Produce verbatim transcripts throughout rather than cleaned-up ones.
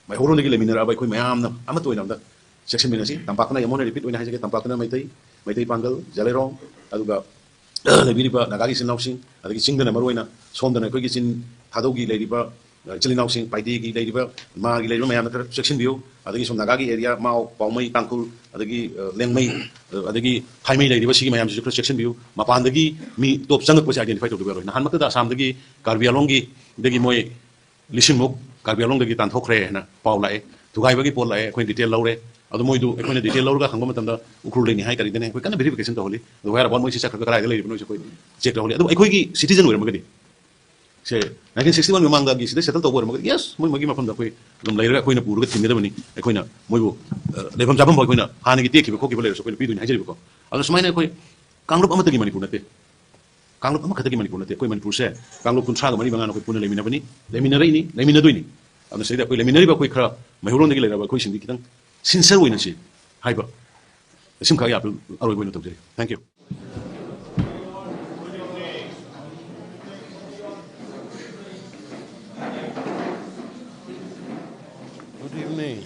ꯃꯩꯍꯧꯔꯣꯟꯗꯒꯤ ꯂꯩꯃꯤꯟꯅꯔꯛꯑꯕ ꯑꯩꯈꯣꯏ ꯃꯌꯥꯝꯅ ꯑꯃꯠꯇ ꯑꯣꯏꯅ ꯑꯝꯇ ꯆꯦꯛꯁꯤꯟꯃꯤꯟꯅꯁꯤ꯫ ꯇꯝꯄꯥꯛꯇꯅ ꯑꯩ ꯑꯃꯨꯛ ꯍꯟꯅ repeat ꯑꯣꯏꯅ ꯍꯥꯏꯖꯒꯦ, ꯇꯝꯄꯥꯛꯇꯅ ꯃꯩꯇꯩ, ꯃꯩꯇꯩ ꯄꯥꯡꯒꯜ, ꯖꯂꯩꯔꯣꯡ, ꯑꯗꯨꯒ ꯂꯩꯕꯤꯔꯤꯕ ꯅꯥꯒꯥꯒꯤ ꯏꯆꯤꯜ ꯏꯅꯥꯎꯁꯤꯡ, ꯑꯗꯒꯤ ꯆꯤꯡꯗꯅ ꯃꯔꯨꯑꯣꯏꯅ ꯁꯣꯝꯗꯅ ꯑꯩꯈꯣꯏꯒꯤ ꯆꯤꯟ ꯊꯥꯗꯧꯒꯤ ꯂꯩꯔꯤꯕ, ꯑ, ꯏꯆꯤꯜ ꯏꯅꯥꯎꯁꯤꯡ, ꯄꯥꯏꯗꯦꯒꯤ ꯂꯩꯔꯤꯕ, ꯃꯥꯒꯤ ꯂꯩꯔꯤꯕ ꯃꯌꯥꯝꯅ ꯈꯔ ꯆꯦꯛꯁꯤꯟꯕꯤꯌꯨ꯫ ꯑꯗꯒꯤ ꯁꯣꯝ ꯅꯥꯒꯥꯒꯤ area, ꯃꯥꯎ, ꯄꯥꯎꯃꯩ, ꯇꯥꯡꯈꯨꯜ, ꯑꯗꯒꯤ, ꯑ, ꯂꯦꯡꯃꯩ, ꯑ, ꯑꯗꯒꯤ ꯊꯥꯏꯃꯩ ꯂꯩꯔꯤꯕ ꯁꯤꯒꯤ ꯃꯌꯥꯝꯁꯤꯁꯨ ꯈꯔ ꯆꯦꯛꯁꯤꯟꯕꯤꯌꯨ꯫ ꯃꯄꯥꯟꯗꯒꯤ ꯃꯤ ꯑꯇꯣꯞ ꯆꯪꯉꯛꯄꯁꯦ identify ꯇꯧꯗꯕ ꯌꯥꯔꯣꯏ꯫ ꯅꯍꯥꯟꯃꯛꯇꯗ ꯑꯁꯥꯝꯗꯒꯤ ꯀꯥꯔꯕꯤ ꯑꯂꯣꯡꯒꯤꯗꯒꯤ ꯃꯣꯏ ꯂꯤꯁꯤꯡꯃꯨꯛ ꯀꯥꯔꯕꯤ ꯑꯂꯣꯡꯗꯒꯤ ꯇꯥꯟꯊꯣꯛꯈ꯭ꯔꯦ ꯍꯥꯏꯅ ꯄꯥꯎ ꯂꯥꯛꯑꯦ, ꯊꯨꯒꯥꯏꯕꯒꯤ ꯄꯣꯠ ꯂꯥꯛꯑꯦ꯫ ꯑꯩꯈꯣꯏꯅ detail ꯂꯧꯔꯦ꯫ ꯑꯗꯣ ꯃꯣꯏꯗꯨ ꯑꯩꯈꯣꯏꯅ detail ꯂꯧꯔꯒ ꯍꯪꯕ ꯃꯇꯝꯗ ꯎꯈ꯭ꯔꯨꯜꯗꯩꯅꯤ ꯍꯥꯏ, ꯀꯔꯤꯗꯅꯦ, ꯑꯩꯈꯣꯏ ꯀꯟꯅ verification ꯇꯧꯍꯜꯂꯤ꯫ ꯑꯗꯣ whereabout ꯃꯣꯏꯁꯤ ꯆꯠꯈ꯭ꯔꯒ ꯀꯗꯥꯏꯗ ꯂꯩꯔꯤꯕꯅꯣꯁꯨ ꯑꯩꯈꯣꯏ check ꯇꯧꯍꯜꯂꯤ꯫ ꯑꯗꯨꯕꯨ ꯑꯩꯈꯣꯏꯒꯤ citizen ꯑꯣꯏꯔꯝꯃꯒꯗꯤ, ꯁꯦ, nineteen sixty one ꯃꯃꯥꯡꯗꯒꯤ ꯁꯤꯗ settle ꯇꯧꯕ ꯑꯣꯏꯔꯝꯃꯒꯗꯤ, yes, ꯃꯣꯏ ꯃꯣꯏꯒꯤ ꯃꯐꯝꯗ ꯑꯩꯈꯣꯏ ꯑꯗꯨꯝ ꯂꯩꯔꯒ ꯑꯩꯈꯣꯏꯅ ꯄꯨꯔꯒ ꯊꯤꯟꯒꯗꯕꯅꯤ꯫ ꯑꯩꯈꯣꯏꯅ ꯃꯣꯏꯕꯨ, ꯑ, ꯂꯩꯐꯝ ꯆꯥꯐꯝ ꯐꯥꯎ ꯑꯩꯈꯣꯏꯅ ꯍꯥꯟꯅꯒꯤ ꯇꯦꯛꯈꯤꯕ ꯈꯣꯠꯈꯤꯕ ꯂꯩꯔꯁꯨ ꯑꯩꯈꯣꯏꯅ ꯄꯤꯗꯣꯏꯅꯤ ꯍꯥꯏꯖꯔꯤꯕꯀꯣ꯫ ꯑꯗꯣ ꯁꯨꯃꯥꯏꯅ ꯑꯩꯈꯣꯏ ꯀꯥꯡꯂꯨꯞ ꯑꯃꯠꯇꯒꯤ ꯃꯅꯤꯄꯨꯔ ꯅꯠꯇꯦ꯫ ꯀꯥꯡꯂꯨꯞ ꯑꯃꯈꯛꯇꯒꯤ ꯃꯅꯤꯄꯨꯔ ꯅꯠꯇꯦ꯫ ꯑꯩꯈꯣꯏ ꯃꯅꯤꯄꯨꯔꯁꯦ ꯀꯥꯡꯂꯨꯞ ꯀꯨꯟꯊ꯭ꯔꯥꯒ ꯃꯔꯤ ꯃꯉꯥꯅ ꯑꯩꯈꯣꯏ ꯄꯨꯟꯅ ꯂꯩꯃꯤꯟꯅꯕꯅꯤ, ꯂꯩꯃꯤꯟꯅꯔꯛꯏꯅꯤ, ꯂꯩꯃꯤꯟꯅꯗꯣꯏꯅꯤ꯫ ꯑꯗꯨꯅ ꯁꯤꯗ ꯑꯩꯈꯣꯏ ꯂꯩꯃꯤꯟꯅꯔꯤꯕ ꯑꯩꯈꯣꯏ ꯈꯔ ꯃꯩꯍꯧꯔꯣꯟꯗꯒꯤ ꯂꯩꯔꯕ ꯑꯩꯈꯣꯏꯁꯤꯡꯗꯤ ꯈꯤꯇꯪ sincere ꯑꯣꯏꯅꯁꯤ ꯍꯥꯏꯕ ꯁꯤꯃꯈꯛ ꯑꯩ appeal ꯑꯔꯣꯏꯕ ꯑꯣꯏꯅ ꯇꯧꯖꯔꯤ꯫ Thank you. Good evening.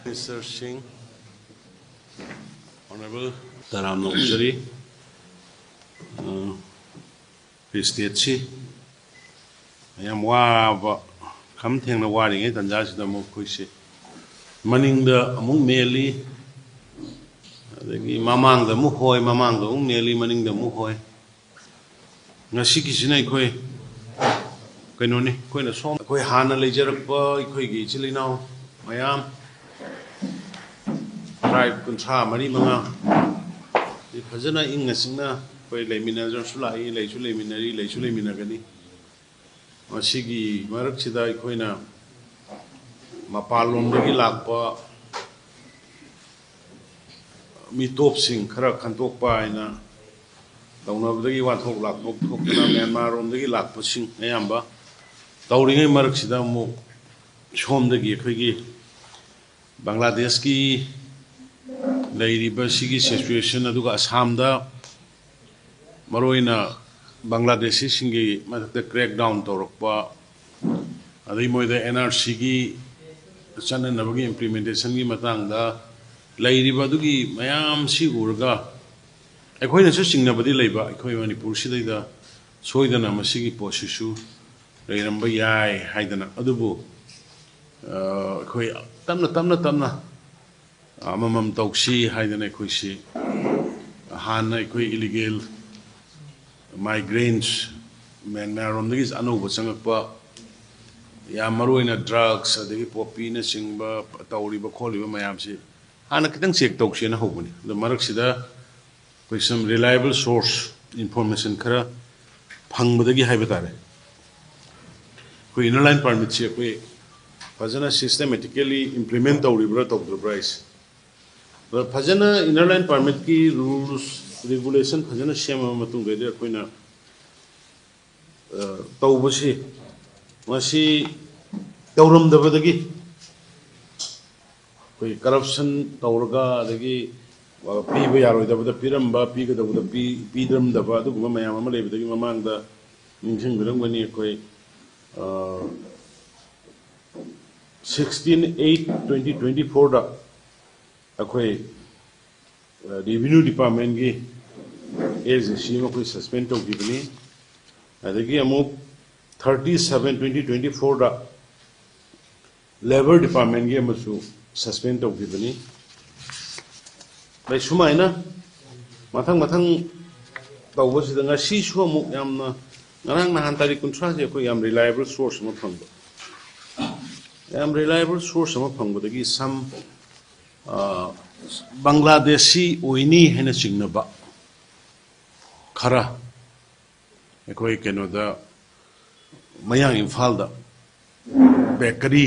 Minister Singh, Honorable, ꯇꯔꯥꯝꯅ ꯑꯣꯛꯆꯔꯤ꯫ ꯑ, ꯑꯩꯈꯣꯏ stateꯁꯤ ꯌꯥꯝ ꯋꯥꯕ, ꯈꯝ ꯊꯦꯡꯅ ꯋꯥꯔꯤꯉꯩ ꯇꯥꯟꯖꯥꯁꯤꯗ ꯑꯃꯨꯛ ꯑꯩꯈꯣꯏꯁꯦ ꯃꯅꯤꯡꯗ ꯑꯃꯨꯛ ꯃꯦꯜꯂꯤ, ꯑꯗꯒꯤ ꯃꯃꯥꯡꯗ ꯑꯃꯨꯛ ꯍꯣꯏ, ꯃꯃꯥꯡꯗ ꯑꯃꯨꯛ ꯃꯦꯜꯂꯤ, ꯃꯅꯤꯡꯗ ꯑꯃꯨꯛ ꯍꯣꯏ꯫ ꯉꯁꯤꯒꯤꯁꯤꯅ ꯑꯩꯈꯣꯏ ꯀꯩꯅꯣꯅꯤ, ꯑꯩꯈꯣꯏꯅ ꯁꯣꯝ, ꯑꯩꯈꯣꯏ ꯍꯥꯟꯅ ꯂꯩꯖꯔꯛꯄ ꯑꯩꯈꯣꯏꯒꯤ ꯏꯆꯤꯜ ꯏꯅꯥꯎ ꯃꯌꯥꯝ, tribe ꯀꯨꯟꯊ꯭ꯔꯥ ꯃꯔꯤ ꯃꯉꯥ ꯁꯤ ꯐꯖꯅ ꯏꯪꯅ ꯆꯤꯛꯅ ꯑꯩꯈꯣꯏ ꯂꯩꯃꯤꯟꯅꯖꯁꯨ ꯂꯥꯛꯏ, ꯂꯩꯁꯨ ꯂꯩꯃꯤꯟꯅꯔꯤ, ꯂꯩꯁꯨ ꯂꯩꯃꯤꯟꯅꯒꯅꯤ꯫ ꯃꯁꯤꯒꯤ ꯃꯔꯛꯁꯤꯗ ꯑꯩꯈꯣꯏꯅ ꯃꯄꯥꯟꯂꯣꯝꯗꯒꯤ ꯂꯥꯛꯄ ꯃꯤꯇꯣꯞꯁꯤꯡ ꯈꯔ ꯈꯟꯗꯣꯛꯄ ꯍꯥꯏꯅ ꯇꯧꯅꯕꯗꯒꯤ ꯋꯥꯟꯊꯣꯛ ꯂꯥꯛꯊꯣꯛ ꯊꯣꯛꯇꯅ ꯃ꯭ꯌꯥꯟꯃꯥꯔ ꯔꯣꯝꯗꯒꯤ ꯂꯥꯛꯄꯁꯤꯡ ꯑꯌꯥꯝꯕ ꯇꯧꯔꯤꯉꯩ ꯃꯔꯛꯁꯤꯗ ꯑꯃꯨꯛ ꯁꯣꯝꯗꯒꯤ ꯑꯩꯈꯣꯏꯒꯤ ꯕꯪꯒ꯭ꯂꯥꯗꯦꯁꯀꯤ ꯂꯩꯔꯤꯕ ꯁꯤꯒꯤ ꯁꯤꯆꯨꯋꯦꯁꯟ, ꯑꯗꯨꯒ ꯑꯁꯥꯝꯗ ꯃꯔꯨꯑꯣꯏꯅ ꯕꯪꯒ꯭ꯂꯥꯗꯦꯁꯤꯁꯤꯡꯒꯤ ꯃꯊꯛꯇ ꯀ꯭ꯔꯦꯛ ꯗꯥꯎꯟ ꯇꯧꯔꯛꯄ, ꯑꯗꯩ ꯃꯣꯏꯗ ꯑꯦꯟ ꯑꯥꯔ ꯁꯤꯒꯤ ꯆꯠꯅꯅꯕꯒꯤ ꯏꯝꯄ꯭ꯂꯤꯃꯦꯟꯇꯦꯁꯟꯒꯤ ꯃꯇꯥꯡꯗ ꯂꯩꯔꯤꯕ ꯑꯗꯨꯒꯤ ꯃꯌꯥꯝꯁꯤ ꯎꯔꯒ ꯑꯩꯈꯣꯏꯅꯁꯨ ꯆꯤꯡꯅꯕꯗꯤ ꯂꯩꯕ, ꯑꯩꯈꯣꯏ ꯃꯅꯤꯄꯨꯔꯁꯤꯗꯩꯗ ꯁꯣꯏꯗꯅ ꯃꯁꯤꯒꯤ ꯄꯣꯠꯁꯤꯁꯨ ꯂꯩꯔꯝꯕ ꯌꯥꯏ ꯍꯥꯏꯗꯅ꯫ ꯑꯗꯨꯕꯨ ꯑꯩꯈꯣꯏ ꯇꯞꯅ ꯇꯞꯅ ꯇꯞꯅ ꯑꯃꯃꯝ ꯇꯧꯁꯤ ꯍꯥꯏꯗꯅ ꯑꯩꯈꯣꯏꯁꯤ ꯍꯥꯟꯅ ꯑꯩꯈꯣꯏ ꯏꯂꯤꯒꯦꯜ ꯃꯥꯏꯒ꯭ꯔꯦꯟꯁ ꯃ꯭ꯌꯥꯟꯃꯥꯔꯔꯣꯝꯗꯒꯤ ꯑꯅꯧꯕ ꯆꯪꯉꯛꯄ, ꯌꯥꯝ ꯃꯔꯨꯑꯣꯏꯅ ꯗ꯭ꯔꯒꯁ ꯑꯗꯒꯤ ꯄꯣꯄꯤꯅꯆꯤꯡꯕ ꯇꯧꯔꯤꯕ ꯈꯣꯠꯂꯤꯕ ꯃꯌꯥꯝꯁꯤ ꯍꯥꯟꯅ ꯈꯤꯇꯪ ꯆꯦꯛ ꯇꯧꯁꯦꯅ ꯍꯧꯕꯅꯤ꯫ ꯑꯗꯣ ꯃꯔꯛꯁꯤꯗ ꯑꯩꯈꯣꯏ ꯁꯝ ꯔꯤꯂꯥꯏꯕꯜ ꯁꯣꯔꯁ ꯏꯟꯐꯣꯔꯃꯦꯁꯟ ꯈꯔ ꯐꯪꯕꯗꯒꯤ ꯍꯥꯏꯕ ꯇꯥꯔꯦ, ꯑꯩꯈꯣꯏ ꯏꯅꯔ ꯂꯥꯏꯟ ꯄꯥꯔꯃꯤꯠꯁꯤ ꯑꯩꯈꯣꯏ ꯐꯖꯅ ꯁꯤꯁꯇꯦꯃꯦꯇꯤꯀꯦꯂꯤ ꯏꯝꯄ꯭ꯂꯤꯃꯦꯟ ꯇꯧꯔꯤꯕ꯭ꯔꯥ ꯇꯧꯗ꯭ꯔꯤꯕ꯭ꯔꯥ ꯍꯥꯏꯁꯦ꯫ ꯑꯗꯣ ꯐꯖꯅ ꯏꯅꯔ ꯂꯥꯏꯟ ꯄꯥꯔꯃꯤꯠꯀꯤ ꯔꯨꯜꯁ ꯔꯤꯒꯨꯂꯦꯁꯟ ꯐꯖꯅ ꯁꯦꯝꯃꯕ ꯃꯇꯨꯡꯗꯩꯗꯤ ꯑꯩꯈꯣꯏꯅ ꯇꯧꯕꯁꯤ ꯃꯁꯤ ꯇꯧꯔꯝꯗꯕꯗꯒꯤ ꯑꯩꯈꯣꯏ ꯀꯔꯞꯁꯟ ꯇꯧꯔꯒ, ꯑꯗꯒꯤ ꯄꯤꯕ ꯌꯥꯔꯣꯏꯗꯕꯗ ꯄꯤꯔꯝꯕ, ꯄꯤꯒꯗꯕꯗ ꯄꯤ ꯄꯤꯔꯝꯗꯕ, ꯑꯗꯨꯒꯨꯝꯕ ꯃꯌꯥꯝ ꯑꯃ ꯂꯩꯕꯗꯒꯤ ꯃꯃꯥꯡꯗ ꯅꯤꯡꯁꯤꯡꯕꯤꯔꯝꯒꯅꯤ, ꯑꯩꯈꯣꯏ ꯁꯤꯛꯁꯇꯤꯟ ꯑꯩꯠ ꯇ꯭ꯋꯦꯟꯇꯤ ꯇ꯭ꯋꯦꯟꯇꯤ ꯐꯣꯔꯗ ꯑꯩꯈꯣꯏ ꯔꯦꯚꯤꯅ꯭ꯌꯨ ꯗꯤꯄꯥꯔꯠꯃꯦꯟꯒꯤ ꯑꯦꯁ ꯗꯤ ꯁꯤ ꯑꯃ ꯑꯩꯈꯣꯏ ꯁꯁꯄꯦꯟ ꯇꯧꯈꯤꯕꯅꯤ꯫ ꯑꯗꯒꯤ ꯑꯃꯨꯛ ꯊꯥꯔꯇꯤ ꯁꯚꯦꯟ ꯇ꯭ꯋꯦꯟꯇꯤ ꯇ꯭ꯋꯦꯟꯇꯤ ꯐꯣꯔꯗ ꯂꯦꯕꯔ ꯗꯤꯄꯥꯔꯠꯃꯦꯟꯒꯤ ꯑꯃꯁꯨ ꯁꯁꯄꯦꯟ ꯇꯧꯈꯤꯕꯅꯤ꯫ ꯑꯗꯩ ꯁꯨꯃꯥꯏꯅ ꯃꯊꯪ ꯃꯊꯪ ꯇꯧꯕꯁꯤꯗ ꯉꯁꯤꯁꯨ ꯑꯃꯨꯛ ꯌꯥꯝꯅ, ꯉꯔꯥꯡ ꯅꯍꯥꯟ ꯇꯥꯔꯤꯛ ꯀꯨꯟꯊ꯭ꯔꯥꯁꯦ ꯑꯩꯈꯣꯏ ꯌꯥꯝ ꯔꯤꯂꯥꯏꯕꯜ ꯁꯣꯔꯁ ꯑꯃ ꯐꯪꯕ, ꯌꯥꯝ ꯔꯤꯂꯥꯏꯕꯜ ꯁꯣꯔꯁ ꯑꯃ ꯐꯪꯕꯗꯒꯤ ꯁꯝ ꯕꯪꯒ꯭ꯂꯥꯗꯦꯁꯤ ꯑꯣꯏꯅꯤ ꯍꯥꯏꯅ ꯆꯤꯡꯅꯕ ꯈꯔ ꯑꯩꯈꯣꯏ ꯀꯩꯅꯣꯗ, ꯃꯌꯥꯡ ꯏꯝꯐꯥꯜꯗ ꯕꯦꯀꯔꯤ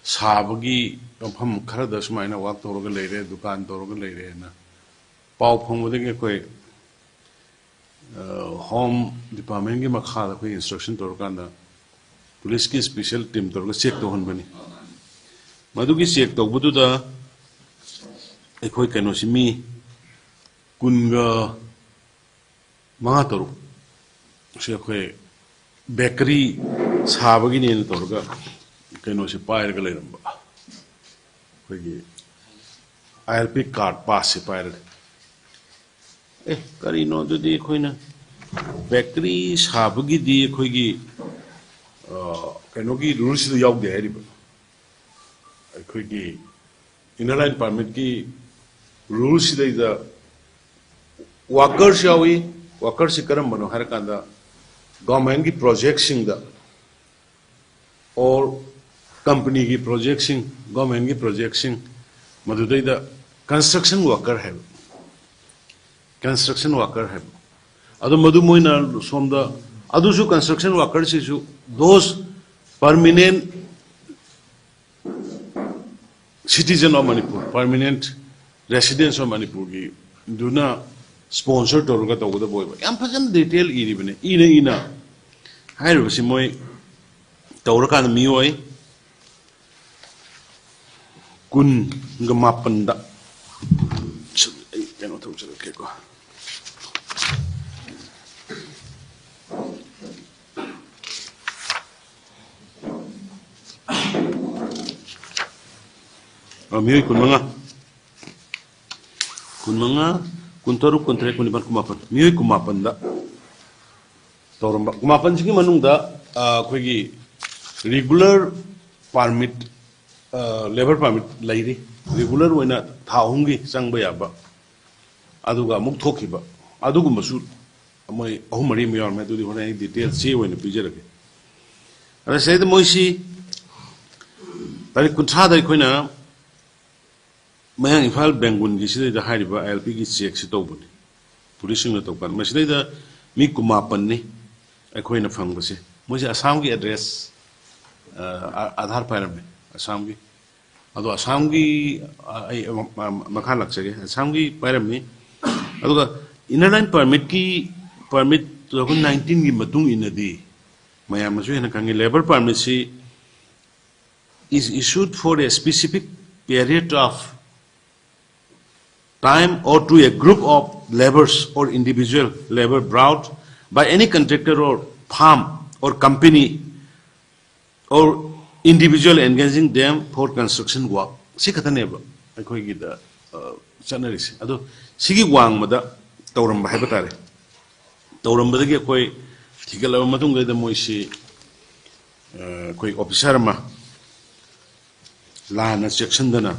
ꯁꯥꯕꯒꯤ ꯃꯐꯝ ꯈꯔꯗ ꯁꯨꯃꯥꯏꯅ ꯋꯥꯛ ꯇꯧꯔꯒ ꯂꯩꯔꯦ, ꯗꯨꯀꯥꯟ ꯇꯧꯔꯒ ꯂꯩꯔꯦꯅ ꯄꯥꯎ ꯐꯪꯕꯗꯒꯤ ꯑꯩꯈꯣꯏ, ꯑ, ꯍꯣꯝ ꯗꯤꯄꯥꯔꯠꯃꯦꯟꯒꯤ ꯃꯈꯥꯗ ꯑꯩꯈꯣꯏ ꯏꯟꯁꯇ꯭ꯔꯛꯁꯟ ꯇꯧꯔꯀꯥꯟꯗ ꯄꯨꯂꯤꯁꯀꯤ ꯏꯁꯄꯤꯁꯦꯜ ꯇꯤꯝ ꯇꯧꯔꯒ ꯆꯦꯛ ꯇꯧꯍꯟꯕꯅꯤ꯫ ꯃꯗꯨꯒꯤ ꯆꯦꯛ ꯇꯧꯕꯗꯨꯗ ꯑꯩꯈꯣꯏ ꯀꯩꯅꯣꯁꯤ ꯃꯤ ꯀꯨꯟꯒ ꯃꯉꯥ ꯇꯔꯨꯛ ꯁꯤ ꯑꯩꯈꯣꯏ ꯕꯦꯀꯔꯤ ꯁꯥꯕꯒꯤꯅꯦꯅ ꯇꯧꯔꯒ ꯀꯩꯅꯣꯁꯦ ꯄꯥꯏꯔꯒ ꯂꯩꯔꯝꯕ, ꯑꯩꯈꯣꯏꯒꯤ ꯑꯥꯏ ꯑꯦꯜ ꯄꯤ ꯀꯥꯔꯗ ꯄꯥꯁꯁꯦ ꯄꯥꯏꯔꯒ꯫ ꯑꯦ, ꯀꯔꯤꯅꯣ ꯑꯗꯨꯗꯤ ꯑꯩꯈꯣꯏꯅ ꯕꯦꯀꯔꯤ ꯁꯥꯕꯒꯤꯗꯤ ꯑꯩꯈꯣꯏꯒꯤ, ꯑ, ꯀꯩꯅꯣꯒꯤ ꯔꯨꯜꯁꯤꯗ ꯌꯥꯎꯗꯦ ꯍꯥꯏꯔꯤꯕ꯫ ꯑꯩꯈꯣꯏꯒꯤ ꯏꯅꯔ ꯂꯥꯏꯟ ꯄꯥꯔꯃꯤꯠꯀꯤ ꯔꯨꯜꯁꯤꯗꯩꯗ ꯋꯥꯀꯔꯁꯨ ꯌꯥꯎꯏ꯫ ꯋꯥꯀꯔꯁꯤ ꯀꯔꯝꯕꯅꯣ ꯍꯥꯏꯔꯀꯥꯟꯗ ꯒꯣꯔꯃꯦꯟꯒꯤ ꯄ꯭ꯔꯣꯖꯦꯛꯁꯤꯡꯗ ꯑꯣꯔ ꯀꯝꯄꯅꯤꯒꯤ ꯄ꯭ꯔꯣꯖꯦꯛꯁꯤꯡ, ꯒꯣꯔꯃꯦꯟꯒꯤ ꯄ꯭ꯔꯣꯖꯦꯛꯁꯤꯡ, ꯃꯗꯨꯗꯩꯗ ꯀꯟꯁꯇ꯭ꯔꯛꯁꯟ ꯋꯥꯀꯔ ꯍꯥꯏꯕ, ꯀꯟꯁꯇ꯭ꯔꯛꯁꯟ ꯋꯥꯀꯔ ꯍꯥꯏꯕ꯫ ꯑꯗꯣ ꯃꯗꯨ ꯃꯣꯏꯅ ꯁꯣꯝꯗ, ꯑꯗꯨꯁꯨ construction ꯋꯥꯀꯔꯁꯤꯁꯨ those permanent citizen of Manipur, permanent residents of ꯃꯅꯤꯄꯨꯔꯒꯤ ꯗꯨꯅ ꯁ꯭ꯄꯣꯟꯁꯔ ꯇꯧꯔꯒ ꯇꯧꯒꯗꯕ ꯑꯣꯏꯕ꯫ ꯌꯥꯝ ꯐꯖꯅ ꯗꯤꯇꯦꯜ ꯏꯔꯤꯕꯅꯦ꯫ ꯏꯅ ꯏꯅ ꯍꯥꯏꯔꯤꯕꯁꯤ ꯃꯣꯏ ꯇꯧꯔꯀꯥꯟꯗ ꯃꯤꯑꯣꯏ ꯀꯨꯟꯒ ꯃꯥꯄꯟꯗ, ꯑꯩ ꯀꯩꯅꯣ ꯇꯧꯖꯔꯛꯀꯦꯀꯣ꯫ ꯑ, ꯃꯤꯑꯣꯏ ꯀꯨꯟꯃꯉꯥ, ꯀꯨꯟꯃꯉꯥ, ꯀꯨꯟꯇꯔꯨꯛ, ꯀꯨꯟꯇꯔꯦꯠ, ꯀꯨꯟꯅꯤꯄꯥꯟ, ꯀꯨꯟꯃꯥꯄꯟ, ꯃꯤꯑꯣꯏ ꯀꯨꯟꯃꯥꯄꯟꯗ ꯇꯧꯔꯝꯕ꯫ ꯀꯨꯟꯃꯥꯄꯟꯁꯤꯒꯤ ꯃꯅꯨꯡꯗ, ꯑ, ꯑꯩꯈꯣꯏꯒꯤ ꯔꯤꯒꯨꯂꯔ ꯄꯥꯔꯃꯤꯠ, ꯑ, ꯂꯦꯕꯔ ꯄꯥꯔꯃꯤꯠ ꯂꯩꯔꯤ꯫ ꯔꯤꯒꯨꯂꯔ ꯑꯣꯏꯅ ꯊꯥ ꯑꯍꯨꯝꯒꯤ ꯆꯪꯕ ꯌꯥꯕ, ꯑꯗꯨꯒ ꯑꯃꯨꯛ ꯊꯣꯛꯈꯤꯕ, ꯑꯗꯨꯒꯨꯝꯕꯁꯨ ꯃꯣꯏ ꯑꯍꯨꯝ ꯃꯔꯤ ꯑꯃ ꯌꯥꯎꯔꯝꯃꯦ꯫ ꯑꯗꯨꯗꯤ ꯍꯣꯔꯦꯟ ꯑꯩ ꯗꯤꯇꯦꯜ ꯆꯦ ꯑꯣꯏꯅ ꯄꯤꯖꯔꯒꯦ꯫ ꯑꯗ ꯁꯤꯗꯩꯗ ꯃꯣꯏꯁꯤ ꯇꯥꯔꯤꯛ ꯀꯨꯟꯊ꯭ꯔꯥꯗ ꯑꯩꯈꯣꯏꯅ ꯃꯌꯥꯡ ꯏꯝꯐꯥꯜ ꯕꯦꯡꯒꯨꯟꯒꯤ ꯁꯤꯗꯩꯗ ꯍꯥꯏꯔꯤꯕ ꯑꯥꯏ ꯑꯦꯜ ꯄꯤꯒꯤ ꯆꯦꯛꯁꯤ ꯇꯧꯕꯅꯤ꯫ ꯄꯨꯂꯤꯁꯁꯤꯡꯅ ꯇꯧꯀꯥꯟꯗ ꯃꯁꯤꯗꯩꯗ ꯃꯤ ꯀꯨꯟꯃꯥꯄꯟꯅꯤ ꯑꯩꯈꯣꯏꯅ ꯐꯪꯕꯁꯦ꯫ ꯃꯣꯏꯁꯦ ꯑꯁꯥꯝꯒꯤ ꯑꯦꯗ꯭ꯔꯦꯁ, ꯑ, ꯑꯥ-, ꯑꯥꯙꯥꯔ ꯄꯥꯏꯔꯝꯃꯦ ꯑꯁꯥꯝꯒꯤ꯫ ꯑꯗꯣ ꯑꯁꯥꯝꯒꯤ, ꯑ, ꯑꯩ, ꯑ, ꯑ, ꯃꯈꯥ ꯂꯥꯛꯆꯒꯦ꯫ ꯑꯁꯥꯝꯒꯤ ꯄꯥꯏꯔꯝꯃꯤ꯫ ꯑꯗꯨꯒ Inner Line Permitꯀꯤ, permit two thousand nineteenꯒꯤ ꯃꯇꯨꯡ ꯏꯟꯅꯗꯤ ꯃꯌꯥꯝꯅꯁꯨ ꯍꯦꯟꯅ ꯈꯪꯉꯤ, labour permitꯁꯤ is issued for a specific period of time or to a group of labourers or individual labour brought by any contractor or firm or company or individual engaging them for construction work꯫ ꯁꯤ ꯈꯛꯇꯅꯦꯕ ꯑꯩꯈꯣꯏꯒꯤꯗ, ꯑ, ꯆꯠꯅꯔꯤꯁꯦ꯫ ꯑꯗꯣ ꯁꯤꯒꯤ ꯋꯥꯡꯃꯗ ꯇꯧꯔꯝꯕ ꯍꯥꯏꯕ ꯇꯥꯔꯦ꯫ ꯇꯧꯔꯝꯕꯗꯒꯤ ꯑꯩꯈꯣꯏ ꯊꯤꯒꯠꯂꯕ ꯃꯇꯨꯡꯗꯩꯗ ꯃꯣꯏꯁꯤ, ꯑ, ꯑꯩꯈꯣꯏ officer ꯑꯃ ꯂꯥꯟꯅ ꯆꯦꯛꯁꯤꯟꯗꯅ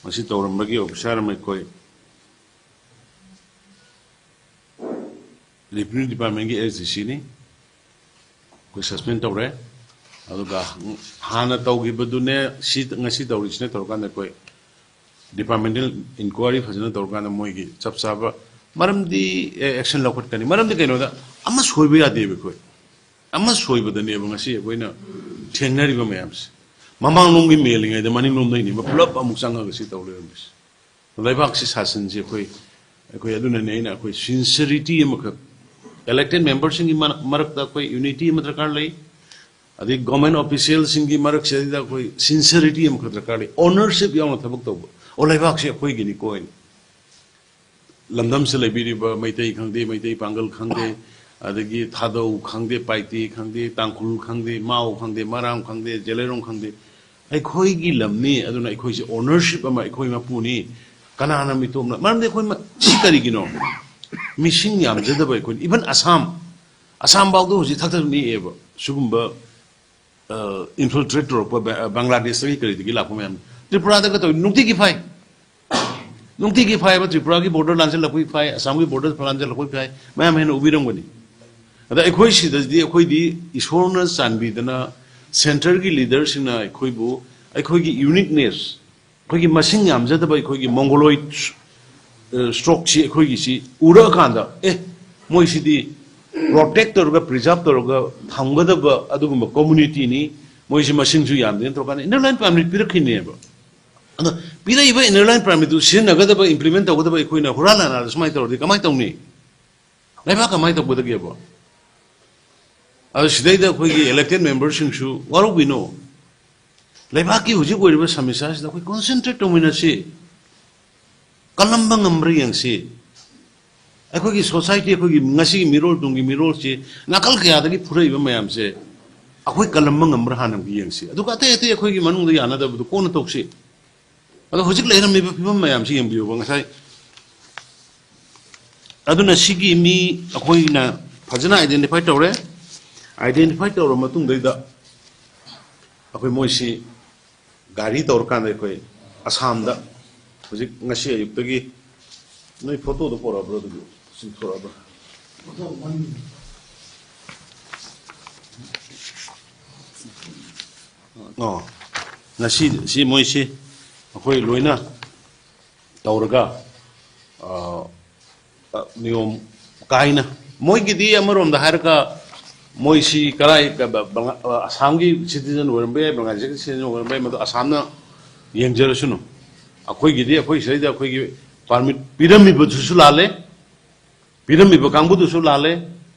ꯃꯁꯤ ꯇꯧꯔꯝꯕꯒꯤ officer ꯑꯃ ꯑꯩꯈꯣꯏ Revenue Departmentꯀꯤ S D Cꯅꯤ꯫ ꯑꯩꯈꯣꯏ suspend ꯇꯧꯔꯦ꯫ ꯑꯗꯨꯒ ꯍꯥꯟꯅ ꯇꯧꯈꯤꯕꯗꯨꯅꯦ ꯁꯤ ꯉꯁꯤ ꯇꯧꯔꯤꯁꯤꯅ ꯇꯧꯔꯀꯥꯟꯗ ꯑꯩꯈꯣꯏ departmental inquiry ꯐꯖꯅ ꯇꯧꯔꯀꯥꯟꯗ ꯃꯣꯏꯒꯤ ꯆꯞ ꯆꯥꯕ ꯃꯔꯝꯗꯤ, ꯑꯦ, action ꯂꯧꯈꯠꯀꯅꯤ꯫ ꯃꯔꯝꯗꯤ ꯀꯩꯅꯣꯗ ꯑꯃ ꯁꯣꯏꯕ ꯌꯥꯗꯦꯕ ꯑꯩꯈꯣꯏ꯫ ꯑꯃ ꯁꯣꯏꯕꯗꯅꯦꯕ ꯉꯁꯤ ꯑꯩꯈꯣꯏꯅ ꯊꯦꯡꯅꯔꯤꯕ ꯃꯌꯥꯝꯁꯦ꯫ ꯃꯃꯥꯡꯂꯣꯝꯒꯤ ꯃꯦꯜꯂꯤꯉꯩꯗ ꯃꯅꯤꯡꯂꯣꯝꯗꯩꯅꯦꯕ ꯄꯨꯂꯞ ꯑꯃꯨꯛ ꯆꯪꯉꯒ ꯁꯤ ꯇꯧ ꯂꯩꯔꯝꯃꯤꯁꯦ꯫ ꯂꯩꯕꯥꯛꯁꯤ ꯁꯥꯁꯟꯁꯤ ꯑꯩꯈꯣꯏ, ꯑꯩꯈꯣꯏ ꯑꯗꯨꯅꯅꯦ ꯑꯩꯅ ꯑꯩꯈꯣꯏ sincerity ꯑꯃꯈꯛ, elected memberꯁꯤꯡꯒꯤ ꯃꯔ-, ꯃꯔꯛꯇ ꯑꯩꯈꯣꯏ unity ꯑꯃ ꯗꯔꯀꯥꯔ ꯂꯩ꯫ ꯑꯗꯩ government officialꯁꯤꯡꯒꯤ ꯃꯔꯛꯁꯤꯗꯩꯗ ꯑꯩꯈꯣꯏ sincerity ꯑꯃꯈꯛ ꯗꯔꯀꯥꯔ ꯂꯩ, ownership ꯌꯥꯎꯅ ꯊꯕꯛ ꯇꯧꯕ꯫ ꯑꯣ, ꯂꯩꯕꯥꯛꯁꯤ ꯑꯩꯈꯣꯏꯒꯤꯅꯤꯀꯣ ꯍꯥꯏꯅ꯫ ꯂꯝꯗꯝꯁꯤꯗ ꯂꯩꯕꯤꯔꯤꯕ ꯃꯩꯇꯩ ꯈꯪꯗꯦ, ꯃꯩꯇꯩ ꯄꯥꯡꯒꯜ ꯈꯪꯗꯦ, ꯑꯗꯒꯤ ꯊꯥꯗꯧ ꯈꯪꯗꯦ, ꯄꯥꯏꯇꯦ ꯈꯪꯗꯦ, ꯇꯥꯡꯈꯨꯜ ꯈꯪꯗꯦ, ꯃꯥꯎ ꯈꯪꯗꯦ, ꯃꯔꯥꯝ ꯈꯪꯗꯦ, ꯖꯦꯂꯩꯔꯣꯡ ꯈꯪꯗꯦ, ꯑꯩꯈꯣꯏꯒꯤ ꯂꯝꯅꯤ꯫ ꯑꯗꯨꯅ ꯑꯩꯈꯣꯏꯁꯦ ownership ꯑꯃ, ꯑꯩꯈꯣꯏ ꯃꯄꯨꯅꯤ꯫ ꯀꯅꯥꯅ ꯃꯤꯇꯣꯞꯅ? ꯃꯔꯝꯗꯤ ꯑꯩꯈꯣꯏ ꯃ-, ꯁꯤ ꯀꯔꯤꯒꯤꯅꯣ? ꯃꯤꯁꯤꯡ ꯌꯥꯝꯖꯗꯕ ꯑꯩꯈꯣꯏꯅ, even ꯑꯁꯥꯝ, ꯑꯁꯥꯝ ꯐꯥꯎꯗ ꯍꯧꯖꯤꯛ ꯊꯛ ꯊꯛ ꯅꯤꯛꯑꯦꯕ ꯁꯤꯒꯨꯝꯕ, ꯑ, infiltrate ꯇꯧꯔꯛꯄ ꯕ-, ꯕꯪꯒ꯭ꯂꯥꯗꯦꯁꯇꯒꯤ ꯀꯔꯤꯗꯒꯤ ꯂꯥꯛꯄ ꯃꯌꯥꯝ꯫ ꯇ꯭ꯔꯤꯄꯨꯔꯥꯗꯒ ꯇꯧꯏ, ꯅꯨꯡꯇꯤꯒꯤ ꯐꯥꯏ꯫ ꯅꯨꯡꯇꯤꯒꯤ ꯐꯥꯏꯕ, ꯇ꯭ꯔꯤꯄꯨꯔꯥꯒꯤ border ꯂꯥꯟꯁꯤꯜꯂꯛꯄꯒꯤ ꯐꯥꯏ, ꯑꯁꯥꯝꯒꯤ border ꯂꯥꯟꯁꯤꯜꯂꯛꯄꯒꯤ ꯐꯥꯏ, ꯃꯌꯥꯝ ꯍꯦꯟꯅ ꯎꯕꯤꯔꯝꯒꯅꯤ꯫ ꯑꯗ ꯑꯩꯈꯣꯏ ꯁꯤꯗꯗꯤ ꯑꯩꯈꯣꯏꯗꯤ ꯏꯁꯣꯔꯅ ꯆꯥꯟꯕꯤꯗꯅ centreꯒꯤ leaderꯁꯤꯡꯅ ꯑꯩꯈꯣꯏꯕꯨ, ꯑꯩꯈꯣꯏꯒꯤ uniqueness, ꯑꯩꯈꯣꯏꯒꯤ ꯃꯁꯤꯡ ꯌꯥꯝꯖꯗꯕ ꯑꯩꯈꯣꯏꯒꯤ mongoloid, ꯑ, stockꯁꯤ ꯑꯩꯈꯣꯏꯒꯤꯁꯤ ꯎꯔꯛꯑꯀꯥꯟꯗ, ꯑꯦ, ꯃꯣꯏꯁꯤꯗꯤ protect ꯇꯧꯔꯒ, preserve ꯇꯧꯔꯒ ꯊꯝꯒꯗꯕ ꯑꯗꯨꯒꯨꯝꯕ communityꯅꯤ, ꯃꯣꯏꯁꯤ ꯃꯁꯤꯡꯁꯨ ꯌꯥꯝꯗꯦꯅ ꯇꯧꯔꯀꯥꯟꯗ Inner Line Permit ꯄꯤꯔꯛꯈꯤꯅꯦꯕ꯫ ꯑꯗꯣ ꯄꯤꯔꯛꯏꯕ inner line permitꯇꯨ ꯁꯤꯖꯤꯟꯅꯒꯗꯕ, implement ꯇꯧꯒꯗꯕ ꯑꯩꯈꯣꯏꯅ ꯍꯨꯔꯥꯟ ꯂꯥꯟꯅꯗ ꯁꯨꯃꯥꯏꯅ ꯇꯧꯔꯗꯤ ꯀꯃꯥꯏꯅ ꯇꯧꯅꯤ? ꯂꯩꯕꯥꯛ ꯀꯃꯥꯏꯅ ꯇꯧꯒꯗꯒꯦꯕ? ꯑꯗꯣ ꯁꯤꯗꯩꯗ ꯑꯩꯈꯣꯏꯒꯤ elected memberꯁꯤꯡꯁꯨ ꯋꯥꯔꯧꯕꯤꯅꯣ꯫ ꯂꯩꯕꯥꯛꯀꯤ ꯍꯧꯖꯤꯛ ꯑꯣꯏꯔꯤꯕ ꯁꯃꯁ꯭ꯌꯥꯁꯤꯗ ꯑꯩꯈꯣꯏ concentrate ꯇꯧꯃꯤꯟꯅꯁꯤ, ꯀꯜꯂꯝꯕ ꯉꯝꯕ꯭ꯔꯥ ꯌꯦꯡꯁꯤ꯫ ꯑꯩꯈꯣꯏꯒꯤ society, ꯑꯩꯈꯣꯏꯒꯤ ꯉꯁꯤꯒꯤ ꯃꯤꯔꯣꯜ, ꯇꯨꯡꯒꯤ ꯃꯤꯔꯣꯜꯁꯤ ꯅꯥꯀꯜ ꯀꯌꯥꯗꯒꯤ ꯐꯨꯔꯛꯏꯕ ꯃꯌꯥꯝꯁꯦ ꯑꯩꯈꯣꯏ ꯀꯜꯂꯝꯕ ꯉꯝꯕ꯭ꯔꯥ ꯍꯥꯟꯅ ꯑꯃꯨꯛ ꯌꯦꯡꯁꯤ, ꯑꯗꯨꯒ ꯑꯇꯩ ꯑꯇꯩ ꯑꯩꯈꯣꯏꯒꯤ ꯃꯅꯨꯡꯗ ꯌꯥꯅꯗꯕꯗꯨ ꯀꯣꯟꯅ ꯇꯧꯁꯤ꯫ ꯑꯗꯣ ꯍꯧꯖꯤꯛ ꯂꯩꯔꯝꯃꯤꯕ ꯐꯤꯕꯝ ꯃꯌꯥꯝꯁꯤ ꯌꯦꯡꯕꯤꯌꯨꯕ꯫ ꯉꯁꯥꯏ ꯑꯗꯨꯅ ꯁꯤꯒꯤ ꯃꯤ ꯑꯩꯈꯣꯏꯅ ꯐꯖꯅ identify ꯇꯧꯔꯦ꯫ Identify ꯇꯧꯔꯕ ꯃꯇꯨꯡꯗꯩꯗ ꯑꯩꯈꯣꯏ ꯃꯣꯏꯁꯤ ꯒꯥꯔꯤ ꯇꯧꯔꯀꯥꯟꯗ ꯑꯩꯈꯣꯏ ꯑꯁꯥꯝꯗ ꯍꯧꯖꯤꯛ ꯉꯁꯤ ꯑꯌꯨꯛꯇꯒꯤ ꯅꯣꯏ photoꯗꯣ ꯄꯣꯔꯛꯑꯕ꯭ꯔꯣ? ꯑꯗꯨꯗꯤ ꯆꯤꯡꯊꯣꯔꯛꯑꯕ꯭ꯔꯥ? ꯑꯣ, ꯉꯁꯤ ꯁꯤ ꯃꯣꯏꯁꯤ ꯑꯩꯈꯣꯏ ꯂꯣꯏꯅ ꯇꯧꯔꯒ, ꯑ, ꯑ, ꯅꯤꯌꯣꯝ ꯀꯥꯏꯅ, ꯃꯣꯏꯒꯤꯗꯤ ꯑꯃꯔꯣꯝꯗ ꯍꯥꯏꯔꯒ ꯃꯣꯏꯁꯤ ꯀꯔꯥꯏ, ꯀ-, ꯕ-, ꯕꯪ-, ꯑ, ꯑꯁꯥꯝꯒꯤ citizen ꯑꯣꯏꯔꯝꯕ ꯌꯥꯏ, ꯕꯪꯒ꯭ꯂꯥꯗꯦꯁꯀꯤ citizen ꯑꯣꯏꯔꯝꯕ ꯌꯥꯏ, ꯃꯗꯨ ꯑꯁꯥꯝꯅ ꯌꯦꯡꯖꯔꯁꯅꯨ꯫ ꯑꯩꯈꯣꯏꯒꯤꯗꯤ ꯑꯩꯈꯣꯏ ꯁꯤꯗꯩꯗ ꯑꯩꯈꯣꯏꯒꯤ permit ꯄꯤꯔꯝꯃꯤꯕꯗꯨꯁꯨ ꯂꯥꯜꯂꯦ, ꯄꯤꯔꯝꯃꯤꯕ ꯀꯥꯡꯕꯨꯗꯨꯁꯨ ꯂꯥꯜꯂꯦ꯫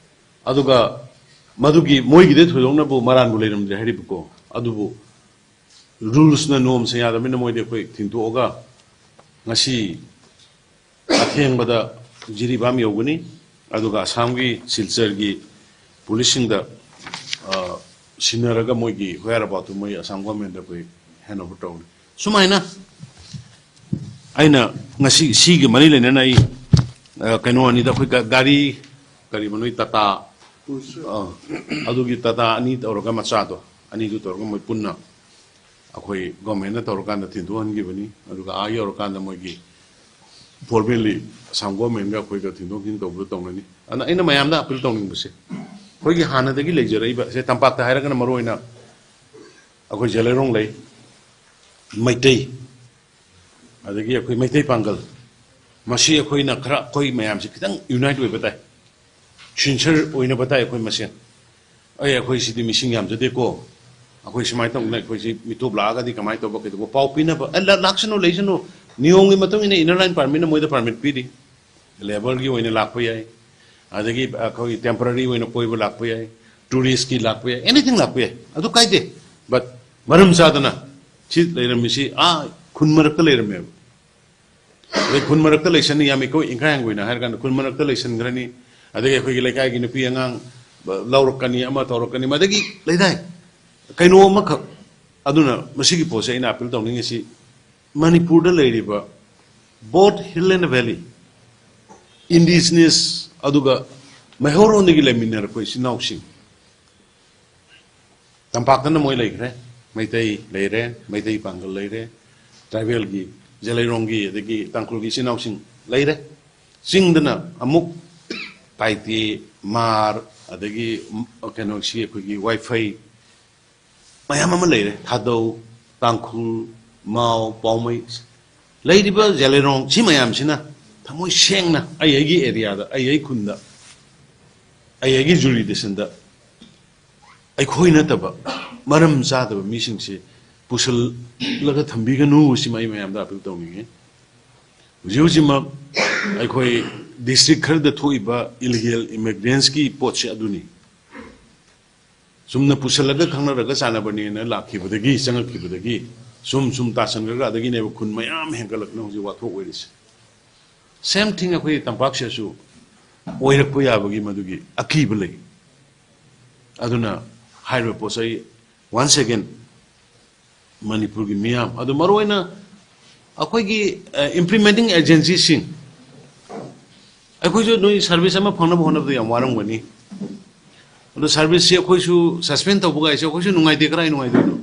ꯑꯗꯨꯒ ꯃꯗꯨꯒꯤ ꯃꯣꯏꯒꯤꯗꯤ ꯊꯣꯏꯗꯣꯛꯅꯕꯨ ꯃꯔꯥꯟꯕꯨ ꯂꯩꯔꯝꯗ꯭ꯔꯦ ꯍꯥꯏꯔꯤꯕꯀꯣ꯫ ꯑꯗꯨꯕꯨ rulesꯅ, ꯅꯤꯌꯣꯝꯁꯤꯡ ꯌꯥꯗꯕꯅꯤꯅ ꯃꯣꯏꯗꯤ ꯑꯩꯈꯣꯏ ꯊꯤꯡꯇꯣꯛꯑꯒ ꯉꯁꯤ ꯑꯊꯦꯡꯕꯗ ꯖꯤꯔꯤꯕꯥꯝ ꯌꯧꯒꯅꯤ꯫ ꯑꯗꯨꯒ ꯑꯁꯥꯝꯒꯤ ꯁꯤꯜꯆꯔꯒꯤ ꯄꯨꯂꯤꯁꯁꯤꯡꯗ, ꯑ, ꯁꯤꯟꯅꯔꯒ ꯃꯣꯏꯒꯤ whereaboutꯇꯨ ꯃꯣꯏ ꯑꯁꯥꯝ governmentꯇ ꯑꯩꯈꯣꯏ hand over ꯇꯧꯅꯤ꯫ ꯁꯨꯃꯥꯏꯅ ꯑꯩꯅ ꯉꯁꯤ ꯁꯤꯒꯤ ꯃꯔꯤ ꯂꯩꯅꯅ ꯑꯩ, ꯑ, ꯀꯩꯅꯣ ꯑꯅꯤꯗ ꯑꯩꯈꯣꯏ ꯒ-, ꯒꯥꯔꯤ ꯀꯔꯤꯕ ꯅꯣꯏ ꯇꯥꯇꯥ, ꯑ, ꯑꯗꯨꯒꯤ ꯇꯥꯇꯥ ꯑꯅꯤ ꯇꯧꯔꯒ ꯃꯆꯥꯗꯣ, ꯑꯅꯤꯗꯨ ꯇꯧꯔꯒ ꯃꯣꯏ ꯄꯨꯟꯅ ꯑꯩꯈꯣꯏ governmentꯅ ꯇꯧꯔꯀꯥꯟꯗ ꯊꯤꯟꯗꯣꯛꯍꯟꯈꯤꯕꯅꯤ꯫ ꯑꯗꯨꯒ ꯑꯥ ꯌꯧꯔꯀꯥꯟꯗ ꯃꯣꯏꯒꯤ formally ꯑꯁꯥꯝ governmentꯒ ꯑꯩꯈꯣꯏꯒ ꯊꯤꯟꯗꯣꯛ ꯊꯤꯟꯖꯤꯟ ꯇꯧꯕꯗꯣ ꯇꯧꯅꯅꯤ꯫ ꯑꯗꯨꯅ ꯑꯩꯅ ꯃꯌꯥꯝꯗ appeal ꯇꯧꯅꯤꯡꯕꯁꯦ, ꯑꯩꯈꯣꯏꯒꯤ ꯍꯥꯟꯅꯗꯒꯤ ꯂꯩꯖꯔꯛꯏꯕ ꯁꯦ, ꯇꯝꯄꯥꯛꯇ ꯍꯥꯏꯔꯒꯅ ꯃꯔꯨ ꯑꯣꯏꯅ ꯑꯩꯈꯣꯏ ꯖꯦꯂꯩꯔꯣꯡ ꯂꯩ, ꯃꯩꯇꯩ, ꯑꯗꯒꯤ ꯑꯩꯈꯣꯏ ꯃꯩꯇꯩ ꯄꯥꯡꯒꯜ, ꯃꯁꯤ ꯑꯩꯈꯣꯏꯅ ꯈꯔ ꯑꯩꯈꯣꯏ ꯃꯌꯥꯝꯁꯦ ꯈꯤꯇꯪ unite ꯑꯣꯏꯕ ꯇꯥꯏ, sincere ꯑꯣꯏꯅꯕ ꯇꯥꯏ ꯑꯩꯈꯣꯏ ꯃꯁꯦꯟ꯫ ꯑꯩ, ꯑꯩꯈꯣꯏ ꯁꯤꯗꯤ ꯃꯤꯁꯤꯡ ꯌꯥꯝꯖꯗꯦꯀꯣ, ꯑꯩꯈꯣꯏ ꯁꯨꯃꯥꯏꯅ ꯇꯧꯗꯅ ꯑꯩꯈꯣꯏꯁꯤ ꯃꯤꯇꯣꯞ ꯂꯥꯛꯑꯒꯗꯤ ꯀꯃꯥꯏꯅ ꯇꯧꯕ ꯀꯩꯗꯧꯕ ꯄꯥꯎ ꯄꯤꯅꯕ, ꯑꯦ, ꯂꯥꯛ-, ꯂꯥꯛꯁꯅꯨ, ꯂꯩꯁꯅꯨ, ꯅꯤꯌꯣꯝꯒꯤ ꯃꯇꯨꯡ ꯏꯟꯅ inner line permit ꯅ ꯃꯣꯏꯗ permit ꯄꯤꯔꯤ꯫ Labour ꯒꯤ ꯑꯣꯏꯅ ꯂꯥꯛꯄ ꯌꯥꯏ, ꯑꯗꯒꯤ ꯑꯩꯈꯣꯏꯒꯤ temporary ꯑꯣꯏꯅ ꯀꯣꯏꯕ ꯂꯥꯛꯄ ꯌꯥꯏ, tourist ꯀꯤ ꯂꯥꯛꯄ ꯌꯥꯏ, anything ꯂꯥꯛꯄ ꯌꯥꯏ, ꯑꯗꯨ ꯀꯥꯏꯗꯦ꯫ But ꯃꯔꯝ ꯆꯥꯗꯅ ꯁꯤ ꯂꯩꯔꯝꯃꯤꯁꯤ ꯑꯥ ꯈꯨꯟ ꯃꯔꯛꯇ ꯂꯩꯔꯝꯃꯦꯕ꯫ ꯑꯗꯩ ꯈꯨꯟ ꯃꯔꯛꯇ ꯂꯩꯁꯟꯅꯤ, ꯌꯥꯝ ꯏꯀꯣꯏ ꯏꯟꯈꯥꯏ ꯍꯪꯒꯣꯏꯅ ꯍꯥꯏꯔ ꯀꯥꯟꯗ ꯈꯨꯟ ꯃꯔꯛꯇ ꯂꯩꯁꯟꯈ꯭ꯔꯅꯤ꯫ ꯑꯗꯒꯤ ꯑꯩꯈꯣꯏꯒꯤ ꯂꯩꯀꯥꯏꯒꯤ ꯅꯨꯄꯤ ꯑꯉꯥꯡ ꯂꯧꯔꯛꯀꯅꯤ, ꯑꯃ ꯇꯧꯔꯛꯀꯅꯤ, ꯃꯗꯒꯤ ꯂꯩꯗꯥꯏ, ꯀꯩꯅꯣ ꯑꯃꯈꯛ꯫ ꯑꯗꯨꯅ ꯃꯁꯤꯒꯤ ꯄꯣꯠꯁꯦ ꯑꯩꯅ appeal ꯇꯧꯅꯤꯡꯉꯤꯁꯤ, ꯃꯅꯤꯄꯨꯔꯗ ꯂꯩꯔꯤꯕ both hill and valley, indigenous ꯑꯗꯨꯒ ꯃꯩꯍꯧꯔꯣꯟꯗꯒꯤ ꯂꯩꯃꯤꯟꯅꯔꯛꯄ ꯏꯆꯤꯟ ꯏꯅꯥꯎꯁꯤꯡ, ꯇꯝꯄꯥꯛꯇꯅ ꯃꯣꯏ ꯂꯩꯈ꯭ꯔꯦ, ꯃꯩꯇꯩ ꯂꯩꯔꯦ, ꯃꯩꯇꯩ ꯄꯥꯡꯒꯜ ꯂꯩꯔꯦ, tribal ꯒꯤ, ꯖꯦꯂꯩꯔꯣꯡꯒꯤ, ꯑꯗꯒꯤ ꯇꯥꯡꯈꯨꯜꯒꯤ ꯏꯆꯤꯟ ꯏꯅꯥꯎꯁꯤꯡ ꯂꯩꯔꯦ꯫ ꯆꯤꯡꯗꯅ ꯑꯃꯨꯛ ꯄꯥꯏꯇꯦ, ꯃꯥꯔ, ꯑꯗꯒꯤ ꯀꯩꯅꯣꯁꯤ ꯑꯩꯈꯣꯏꯒꯤ ꯋꯥꯏꯐꯩ, ꯃꯌꯥꯝ ꯑꯃ ꯂꯩꯔꯦ꯫ ꯊꯥꯗꯧ, ꯇꯥꯡꯈꯨꯜ, ꯃꯥꯎ, ꯄꯥꯎꯃꯩ, ꯂꯩꯔꯤꯕ ꯖꯦꯂꯩꯔꯣꯡ ꯁꯤ ꯃꯌꯥꯝꯁꯤꯅ ꯊꯃꯣꯏ ꯁꯦꯡꯅ ꯑꯩ ꯑꯩꯒꯤ area ꯗ, ꯑꯩ ꯑꯩ ꯈꯨꯟꯗ, ꯑꯩ ꯑꯩꯒꯤ jurisdiction ꯗ ꯑꯩꯈꯣꯏ ꯅꯠꯇꯕ ꯃꯔꯝ ꯆꯥꯗꯕ ꯃꯤꯁꯤꯡꯁꯤ ꯄꯨꯁꯜꯂꯒ ꯊꯝꯕꯤꯒꯅꯨ, ꯁꯤꯃ ꯑꯩ ꯃꯌꯥꯝꯗ appeal ꯇꯧꯅꯤꯡꯉꯤ꯫ ꯍꯧꯖꯤꯛ ꯍꯧꯖꯤꯛꯃꯛ ꯑꯩꯈꯣꯏ district ꯈꯔꯗ ꯊꯣꯛꯏꯕ illegal immigrants ꯀꯤ ꯄꯣꯠꯁꯦ ꯑꯗꯨꯅꯤ꯫ ꯆꯨꯝꯅ ꯄꯨꯁꯜꯂꯒ ꯈꯪꯅꯔꯒ ꯆꯥꯟꯅꯕꯅꯦꯅ ꯂꯥꯛꯈꯤꯕꯗꯒꯤ, ꯆꯪꯉꯛꯈꯤꯕꯗꯒꯤ ꯁꯨꯝ ꯁꯨꯝ ꯇꯥꯁꯟꯈ꯭ꯔꯒ ꯑꯗꯒꯤꯅꯦꯕ ꯈꯨꯟ ꯃꯌꯥꯝ ꯍꯦꯟꯒꯠꯂꯛꯇꯅ ꯍꯧꯖꯤꯛ ꯋꯥꯊꯣꯛ ꯑꯣꯏꯔꯤꯁꯦ꯫ Same thing ꯑꯩꯈꯣꯏ ꯇꯝꯄꯥꯛꯁꯤꯗꯁꯨ ꯑꯣꯏꯔꯛꯄ ꯌꯥꯕꯒꯤ ꯃꯗꯨꯒꯤ ꯑꯀꯤꯕ ꯂꯩ꯫ ꯑꯗꯨꯅ ꯍꯥꯏꯔꯤꯕ ꯄꯣꯠꯁꯦ ꯑꯩ once again ꯃꯅꯤꯄꯨꯔꯒꯤ ꯃꯤꯌꯥꯝ, ꯑꯗꯨ ꯃꯔꯨꯑꯣꯏꯅ ꯑꯩꯈꯣꯏꯒꯤ, ꯑ, implementing agency ꯁꯤꯡ, ꯑꯩꯈꯣꯏꯁꯨ ꯅꯣꯏ service ꯑꯃ ꯐꯪꯅꯕ ꯍꯣꯠꯅꯕꯗ ꯌꯥꯝ ꯋꯥꯔꯝꯒꯅꯤ꯫ ꯑꯗꯣ service ꯁꯤ ꯑꯩꯈꯣꯏꯁꯨ suspend ꯇꯧꯕ ꯀꯥꯏꯁꯦ ꯑꯩꯈꯣꯏꯁꯨ ꯅꯨꯡꯉꯥꯏꯇꯦ, ꯀꯗꯥꯏ ꯅꯨꯡꯉꯥꯏꯗꯣꯏꯅꯣ?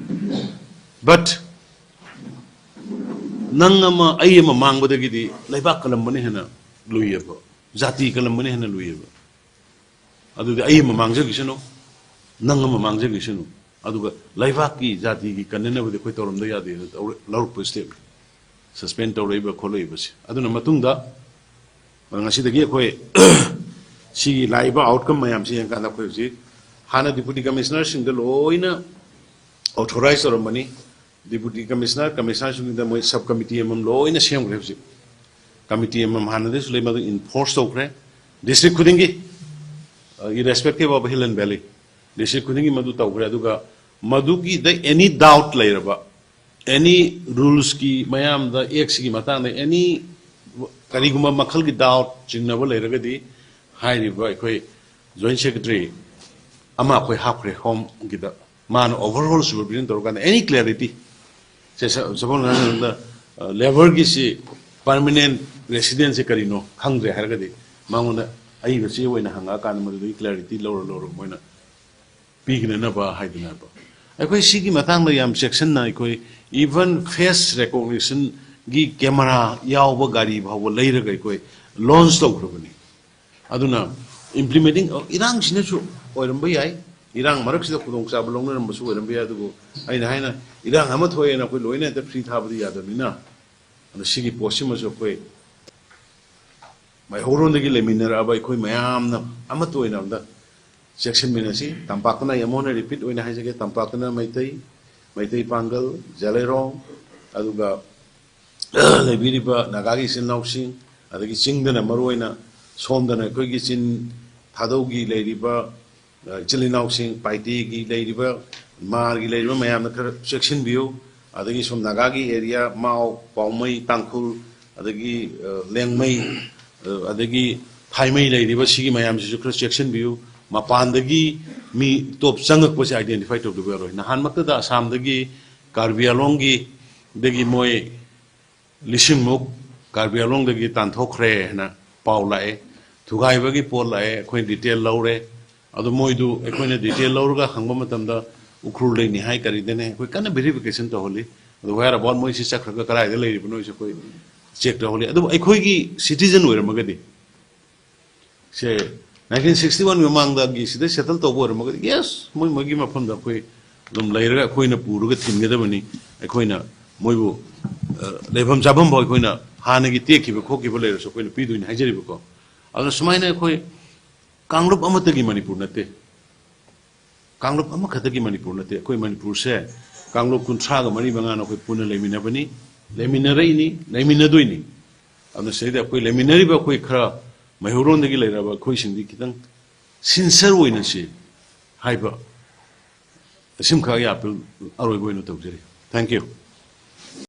But ꯅꯪ ꯑꯃ ꯑꯩ ꯑꯃ ꯃꯥꯡꯕꯗꯒꯤꯗꯤ ꯂꯩꯕꯥꯛ ꯀꯜꯂꯝꯕꯅ ꯍꯦꯟꯅ ꯂꯨꯏꯌꯦꯕ, ꯖꯥꯇꯤ ꯀꯜꯂꯝꯕꯅ ꯍꯦꯟꯅ ꯂꯨꯏꯌꯦꯕ꯫ ꯑꯗꯨꯗꯤ ꯑꯩ ꯑꯃ ꯃꯥꯡꯖꯈꯤꯁꯅꯨ, ꯅꯪ ꯑꯃ ꯃꯥꯡꯖꯈꯤꯁꯅꯨ, ꯑꯗꯨꯒ ꯂꯩꯕꯥꯛꯀꯤ ꯖꯥꯇꯤꯒꯤ ꯀꯟꯅꯅꯕꯗꯤ ꯑꯩꯈꯣꯏ ꯇꯧꯔꯝꯗ ꯌꯥꯗꯦꯅ ꯇꯧꯔ-, ꯂꯧꯔꯛꯄ step ꯅꯤ꯫ Suspend ꯇꯧꯔꯛꯏꯕ ꯈꯣꯠꯂꯛꯏꯕꯁꯦ꯫ ꯑꯗꯨꯅ ꯃꯇꯨꯡꯗ ꯉꯁꯤꯗꯒꯤ ꯑꯩꯈꯣꯏ ꯁꯤꯒꯤ ꯂꯥꯛꯏꯕ outcome ꯃꯌꯥꯝꯁꯤ ꯌꯦꯡꯀꯥꯟꯗ ꯑꯩꯈꯣꯏ ꯍꯧꯖꯤꯛ ꯍꯥꯟꯅ Deputy Commissioner ꯁꯤꯡꯗ ꯂꯣꯏꯅ ꯑꯣꯊꯣꯔꯥꯏꯖ ꯇꯧꯔꯝꯕꯅꯤ꯫ ꯗꯤꯄꯨꯇꯤ ꯀꯃꯤꯁꯅꯔ, ꯀꯃꯤꯁꯅꯔꯁꯤꯡꯗ ꯃꯣꯏ ꯁꯕ ꯀꯃꯤꯇꯤ ꯑꯃꯃꯝ ꯂꯣꯏꯅ ꯁꯦꯝꯈ꯭ꯔꯦ ꯍꯧꯖꯤꯛ꯫ ꯀꯃꯤꯇꯤ ꯑꯃꯃꯝ ꯍꯥꯟꯅꯗꯩꯁꯨ ꯂꯩ, ꯃꯗꯨ ꯏꯟꯐꯣꯔꯁ ꯇꯧꯈ꯭ꯔꯦ꯫ ꯗꯤꯁꯇ꯭ꯔꯤꯛ ꯈꯨꯗꯤꯡꯒꯤ, irrespective of Hill and Valley, district ꯈꯨꯗꯤꯡꯒꯤ ꯃꯗꯨ ꯇꯧꯈ꯭ꯔꯦ꯫ ꯑꯗꯨꯒ ꯃꯗꯨꯒꯤꯗ ꯑꯦꯅꯤ ꯗꯥꯎꯠ ꯂꯩꯔꯕ, ꯑꯦꯅꯤ ꯔꯨꯜꯁꯀꯤ ꯃꯌꯥꯝꯗ, ꯑꯦꯛꯁꯤꯒꯤ ꯃꯇꯥꯡꯗ ꯑꯦꯅꯤ ꯀꯔꯤꯒꯨꯝꯕ ꯃꯈꯜꯒꯤ ꯗꯥꯎꯠ, ꯆꯤꯡꯅꯕ ꯂꯩꯔꯒꯗꯤ, ꯍꯥꯏꯔꯤꯕ ꯑꯩꯈꯣꯏ ꯖꯣꯏꯟ ꯁꯦꯀ꯭ꯔꯦꯇꯔꯤ ꯑꯃ ꯑꯩꯈꯣꯏ ꯍꯥꯞꯈ꯭ꯔꯦ ꯍꯣꯝꯒꯤꯗ, ꯃꯥꯅ ꯑꯣꯚꯔꯑꯣꯜ ꯁꯨꯄꯔꯚꯤꯖꯟ ꯇꯧꯔꯀꯥꯟꯗ ꯑꯦꯅꯤ ꯀ꯭ꯂꯦꯔꯤꯇꯤ, ꯁꯦ, ꯁ-, ꯁꯒꯣꯜ ꯉꯥ ꯁꯅꯥꯗ, ꯑ, ꯂꯦꯕꯔꯒꯤꯁꯤ ꯄꯔꯃꯅꯦꯟ ꯔꯦꯁꯤꯗꯦꯟꯁꯤ ꯀꯔꯤꯅꯣ ꯈꯪꯗ꯭ꯔꯦ ꯍꯥꯏꯔꯒꯗꯤ, ꯃꯉꯣꯟꯗ ꯑꯏꯕ ꯆꯦ ꯑꯣꯏꯅ ꯍꯪꯉꯛꯑꯀꯥꯟꯗ ꯃꯗꯨꯗꯒꯤ ꯀ꯭ꯂꯦꯔꯤꯇꯤ ꯂꯧꯔ ꯂꯧꯔꯒ ꯃꯣꯏꯅ ꯄꯤꯈꯤꯅꯅꯕ ꯍꯥꯏꯗꯅꯕ꯫ ꯑꯩꯈꯣꯏ ꯁꯤꯒꯤ ꯃꯇꯥꯡꯗ ꯌꯥꯝ ꯆꯦꯛꯁꯤꯟꯅ, ꯑꯩꯈꯣꯏ ꯏꯚꯟ ꯐꯦꯁ ꯔꯦꯀꯣꯒꯅꯤꯁꯟꯒꯤ ꯀꯦꯃꯦꯔꯥ ꯌꯥꯎꯕ ꯒꯥꯔꯤ ꯐꯥꯎꯕ ꯂꯩꯔꯒ ꯑꯩꯈꯣꯏ ꯂꯣꯟꯆ ꯇꯧꯈ꯭ꯔꯕꯅꯤ꯫ ꯑꯗꯨꯅ ꯏꯝꯄ꯭ꯂꯤꯃꯦꯟꯇꯤꯡ, ꯏꯔꯥꯡꯁꯤꯅꯁꯨ ꯑꯣꯏꯔꯝꯕ ꯌꯥꯏ, ꯏꯔꯥꯡ ꯃꯔꯛꯁꯤꯗ ꯈꯨꯗꯣꯡꯆꯥꯕ ꯂꯧꯅꯔꯝꯕꯁꯨ ꯑꯣꯏꯔꯝꯕ ꯌꯥꯏ꯫ ꯑꯗꯨꯕꯨ ꯑꯩꯅ ꯍꯥꯏꯅ, ꯏꯔꯥꯡ ꯑꯃ ꯊꯣꯛꯑꯦꯅ ꯑꯩꯈꯣꯏ ꯂꯣꯏꯅ ꯍꯦꯛꯇ ꯐ꯭ꯔꯤ ꯊꯥꯕꯗꯤ ꯌꯥꯗꯕꯅꯤꯅ, ꯑꯗꯣ ꯁꯤꯒꯤ ꯄꯣꯠꯁꯤꯃꯁꯨ ꯑꯩꯈꯣꯏ ꯃꯩꯍꯧꯔꯣꯟꯗꯒꯤ ꯂꯩꯃꯤꯟꯅꯔꯛꯑꯕ ꯑꯩꯈꯣꯏ ꯃꯌꯥꯝꯅ ꯑꯃꯠꯇ ꯑꯣꯏꯅ ꯑꯝꯇ ꯆꯦꯛꯁꯤꯟꯃꯤꯟꯅꯁꯤ꯫ ꯇꯝꯄꯥꯛꯇꯅ ꯑꯩ ꯑꯃꯨꯛ ꯍꯟꯅ ꯔꯤꯄꯤꯠ ꯑꯣꯏꯅ ꯍꯥꯏꯖꯒꯦ, ꯇꯝꯄꯥꯛꯇꯅ ꯃꯩꯇꯩ, ꯃꯩꯇꯩ ꯄꯥꯡꯒꯜ, ꯖꯦꯂꯩꯔꯣꯡ, ꯑꯗꯨꯒ ꯂꯩꯕꯤꯔꯤꯕ ꯅꯥꯒꯥꯒꯤ ꯏꯆꯤꯜ ꯏꯅꯥꯎꯁꯤꯡ, ꯑꯗꯒꯤ ꯆꯤꯡꯗꯅ ꯃꯔꯨꯑꯣꯏꯅ, ꯁꯣꯝꯗꯅ ꯑꯩꯈꯣꯏꯒꯤ ꯆꯤꯟ ꯊꯥꯗꯧꯒꯤ ꯂꯩꯔꯤꯕ, ꯑ, ꯏꯆꯤꯜ ꯏꯅꯥꯎꯁꯤꯡ, ꯄꯥꯏꯇꯦꯒꯤ ꯂꯩꯔꯤꯕ, ꯃꯥꯔꯒꯤ ꯂꯩꯔꯤꯕ ꯃꯌꯥꯝꯅ ꯈꯔ ꯆꯦꯛꯁꯤꯟꯕꯤꯌꯨ꯫ ꯑꯗꯒꯤ ꯁꯣꯝ ꯅꯥꯒꯥꯒꯤ ꯑꯦꯔꯤꯌꯥ, ꯃꯥꯎ, ꯄꯥꯎꯃꯩ, ꯇꯥꯡꯈꯨꯜ, ꯑꯗꯒꯤ, ꯑ, ꯂꯦꯡꯃꯩ, ꯑ, ꯑꯗꯒꯤ ꯊꯥꯏꯃꯩ ꯂꯩꯔꯤꯕ ꯁꯤꯒꯤ ꯃꯌꯥꯝꯁꯤꯁꯨ ꯈꯔ ꯆꯦꯛꯁꯤꯟꯕꯤꯌꯨ꯫ ꯃꯄꯥꯟꯗꯒꯤ ꯃꯤ ꯇꯣꯞ ꯆꯪꯉꯛꯄꯁꯦ ꯑꯥꯏꯗꯦꯟꯇꯤꯐꯥꯏ ꯇꯧꯗꯕ ꯌꯥꯔꯣꯏ꯫ ꯅꯍꯥꯟꯃꯛꯇꯗ ꯑꯁꯥꯝꯗꯒꯤ, ꯀꯥꯔꯕꯤ ꯑꯂꯣꯡꯒꯤ, ꯗꯒꯤ ꯃꯣꯏ ꯂꯤꯁꯤꯡꯃꯨꯛ ꯀꯥꯔꯕꯤ ꯑꯂꯣꯡꯗꯒꯤ ꯇꯥꯟꯊꯣꯛꯈ꯭ꯔꯦ ꯍꯥꯏꯅ ꯄꯥꯎ ꯂꯥꯛꯑꯦ꯫ ꯊꯨꯒꯥꯏꯕꯒꯤ ꯄꯣꯠ ꯂꯥꯛꯑꯦ, ꯑꯩꯈꯣꯏꯅ ꯗꯤꯇꯦꯜ ꯂꯧꯔꯦ꯫ ꯑꯗꯣ ꯃꯣꯏꯗꯨ ꯑꯩꯈꯣꯏꯅ ꯗꯤꯇꯦꯜ ꯂꯧꯔꯒ ꯍꯪꯕ ꯃꯇꯝꯗ ꯎꯈ꯭ꯔꯨꯜꯗꯩꯅꯤ ꯍꯥꯏ, ꯀꯔꯤꯗꯅꯦ, ꯑꯩꯈꯣꯏ ꯀꯟꯅ ꯚꯦꯔꯤꯐꯤꯀꯦꯁꯟ ꯇꯧꯍꯜꯂꯤ꯫ ꯑꯗꯣ where about ꯃꯣꯏꯁꯤ ꯆꯠꯈ꯭ꯔꯒ ꯀꯗꯥꯏꯗ ꯂꯩꯔꯤꯕꯅꯣ ꯍꯥꯏꯁꯦ ꯑꯩꯈꯣꯏ ꯆꯦꯛ ꯇꯧꯍꯜꯂꯤ꯫ ꯑꯗꯨꯕꯨ ꯑꯩꯈꯣꯏꯒꯤ ꯁꯤꯇꯤꯖꯟ ꯑꯣꯏꯔꯝꯃꯒꯗꯤ, ꯁꯦ, ꯅꯥꯏꯟꯇꯤꯟ ꯁꯤꯛꯁꯇꯤ ꯋꯥꯟꯒꯤ ꯃꯃꯥꯡꯗꯒꯤ ꯁꯤꯗ ꯁꯦꯇꯜ ꯇꯧꯕ ꯑꯣꯏꯔꯝꯃꯒꯗꯤ, ꯌꯦꯁ, ꯃꯣꯏ ꯃꯣꯏꯒꯤ ꯃꯐꯝꯗ ꯑꯩꯈꯣꯏ ꯑꯗꯨꯝ ꯂꯩꯔꯒ ꯑꯩꯈꯣꯏꯅ ꯄꯨꯔꯒ ꯊꯤꯟꯒꯗꯕꯅꯤ꯫ ꯑꯩꯈꯣꯏꯅ ꯃꯣꯏꯕꯨ, ꯑ, ꯂꯩꯐꯝ ꯆꯥꯐꯝ ꯐꯥꯎ ꯑꯩꯈꯣꯏꯅ ꯍꯥꯟꯅꯒꯤ ꯇꯦꯛꯈꯤꯕ ꯈꯣꯠꯈꯤꯕ ꯂꯩꯔꯁꯨ ꯑꯩꯈꯣꯏꯅ ꯄꯤꯗꯣꯏꯅꯤ ꯍꯥꯏꯖꯔꯤꯕꯀꯣ꯫ ꯑꯗꯨꯅ ꯁꯨꯃꯥꯏꯅ ꯑꯩꯈꯣꯏ ꯀꯥꯡꯂꯨꯞ ꯑꯃꯠꯇꯒꯤ ꯃꯅꯤꯄꯨꯔ ꯅꯠꯇꯦ꯫ ꯀꯥꯡꯂꯨꯞ ꯑꯃꯈꯛꯇꯒꯤ ꯃꯅꯤꯄꯨꯔ ꯅꯠꯇꯦ꯫ ꯑꯩꯈꯣꯏ ꯃꯅꯤꯄꯨꯔꯁꯦ ꯀꯥꯡꯂꯨꯞ ꯀꯨꯟꯊ꯭ꯔꯥꯒ ꯃꯔꯤ ꯃꯉꯥꯅ ꯑꯩꯈꯣꯏ ꯄꯨꯟꯅ ꯂꯩꯃꯤꯟꯅꯕꯅꯤ, ꯂꯩꯃꯤꯟꯅꯔꯛꯏꯅꯤ, ꯂꯩꯃꯤꯟꯅꯗꯣꯏꯅꯤ꯫ ꯑꯗꯨꯅ ꯁꯤꯗꯩꯗ ꯑꯩꯈꯣꯏ ꯂꯩꯃꯤꯟꯅꯔꯤꯕ ꯑꯩꯈꯣꯏ ꯈꯔ ꯃꯩꯍꯧꯔꯣꯟꯗꯒꯤ ꯂꯩꯔꯕ ꯑꯩꯈꯣꯏꯁꯤꯡꯗꯤ ꯈꯤꯇꯪ ꯁꯤꯟꯁꯔ ꯑꯣꯏꯅꯁꯤ ꯍꯥꯏꯕ ꯑꯁꯤꯃꯈꯛ ꯑꯩ ꯑꯄꯤꯜ ꯑꯔꯣꯏꯕ ꯑꯣꯏꯅ ꯇꯧꯖꯔꯤ꯫ Thank you꯫